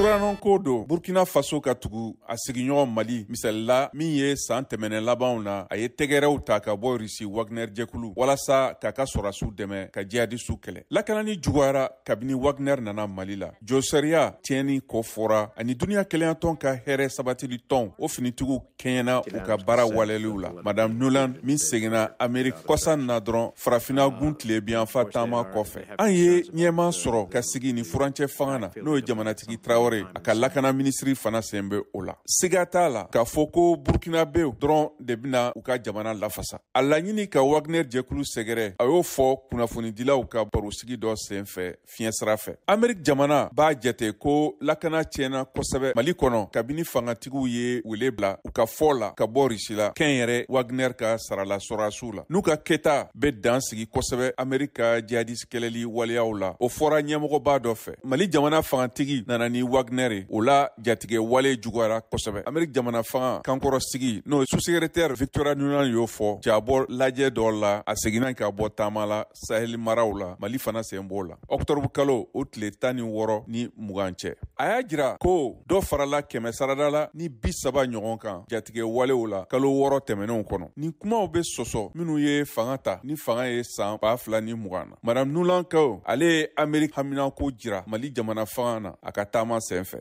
Suranɔn ko don Burkina Faso ka tugu a sigiɲɔgɔn Mali misalila, min ye san tɛmɛnɛ labanw na, a ye tɛgɛrɛw ta ka bɔ Risi Wagner jɛkulu walasa k'a ka sɔrɔdasiw dɛmɛ ka jihadisiw kɛlɛ. Lakanani juguyara kabini Wagner nana Mali la. Josariya tiɲɛni kɔ fɔra ani duniɲa kelenyatɔn ka hɛrɛ sabatili tɔn, o finitigiw kɛɲɛna u ka baara waleliw la. Madame Nuland min seginna Ameriki kɔsa na dɔrɔn Farafina gun tilebiyanfa taama kɔfɛ, an ye ɲɛma sɔrɔ ka sigi ni furancɛ fanga na, n'o ye jamanatigi Tarawele, a ka lakana minisiri fana sen bɛ o la. Siga t'a la k'a fɔ ko Burkinabew dɔrɔn de bɛna u ka jamana lafasa. A laɲini ka Wagner jɛkulu sɛgɛrɛ, a y'o fɔ kunnafonidilaw ka barosigi dɔ senfɛ fiɲɛ sira fɛ. Ameriki jamana b'a jate ko lakana tiɲɛna kosɛbɛ Mali kɔnɔ kabini fangatigiw ye wele bila, u ka fɔ la, ka bɔ Risi la kɛn yɛrɛ Wagner ka sarala sɔrɔdasiw la, n'u ka kɛta bɛ dan sigi kosɛbɛ Ameriki ka jihadisi kɛlɛli waleyaw la. O fɔra ɲɛmɔgɔba dɔ fɛ. Mali jamana fangatigi nana ni Wagner ye, o la jatigɛ wale juguyara kosɛbɛ. Ameriki jamana fanga kankɔrɔ sigi, n'o ye sous-secrétaire Victoria Nuland, y'o fɔ jabɔ lajɛ dɔ la, a seginna ka bɔ taama la Saheli maraw la, Mali fana sen b'o la, ɔkutɔburu kalo o tile 16 ni 20 cɛ. A y'a jira ko dɔ farala 100% la ni 30 ɲɔgɔn kan jatigɛ walew la kalo 6 tɛmɛnenw kɔnɔ. Nin kumaw bɛ sɔsɔ minnu ye fanga ta ni fanga ye san 2020 na. Madame Nuland ko ale ye Ameriki haminako jira Mali jamana fanga na a ka taama sen fɛ.